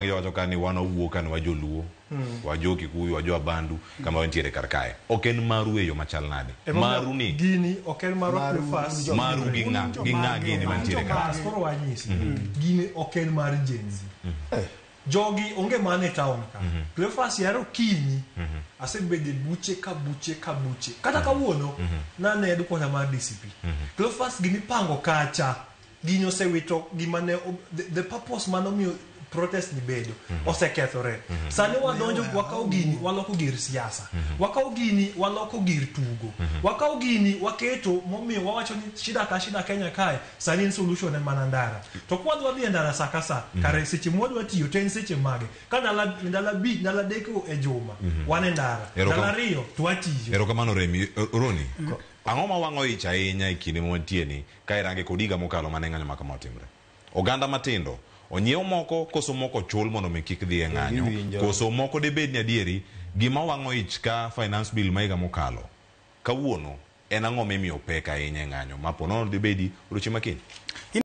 Iwacho ka ni wan wawuok ka ni wajoluo, wajo Kikuyu, wajo Abandu, kama wantiere kar kae. Ok en maru e yo machal nade? Maru ni Gini ok en marwa. Maru, Cleophas. un jo- Maru gi ng'a? Gi ng'a gini mantiere kar Bas, kae? koro wanyisi. Gini ok en mar Gen Z. Jogi onge mana e town ka. Cleophas yaro kinyi. Asebedo e buche ka buche ka buche. Kata kawuono nane headquarter mar DCP. Cleophas gimipango kacha. Gini osewito gima ne the purpose manomiyo protest ni bedo osekethore. Sani wadonjo wakawo gini waloko gir siasa. Wakawo gini waloko gir tugo. Wakawo gini waketo momiyo wawacho ni shida ka shida Kenya kae sani en solution en mana ndara. To kwadwa dhi e ndara sa ka sa kare seche mwadwa tiyo to en seche mage? Ka ndalo ndalo abich ndalo adek e juma wan e ndara. Ndalo ariyo to watiyo. Erokamano Remi. Roni, ang'o ma wang'o ich ahinya e kinde ma wantie ni ka irange kod higa mokalo mane ng'anyo ma kama otimre? Oganda matindo onyiew moko koso moko ochul mondo mi kik dhi e ng'anyo Giwinjo. koso moko debed ni adieri gima wang'o ich ka finance bill ma higa mokalo kawuono en ang'o mimiyo pek ahinya e ng'anyo ma po nono dibedi odiochieng' ma kiny?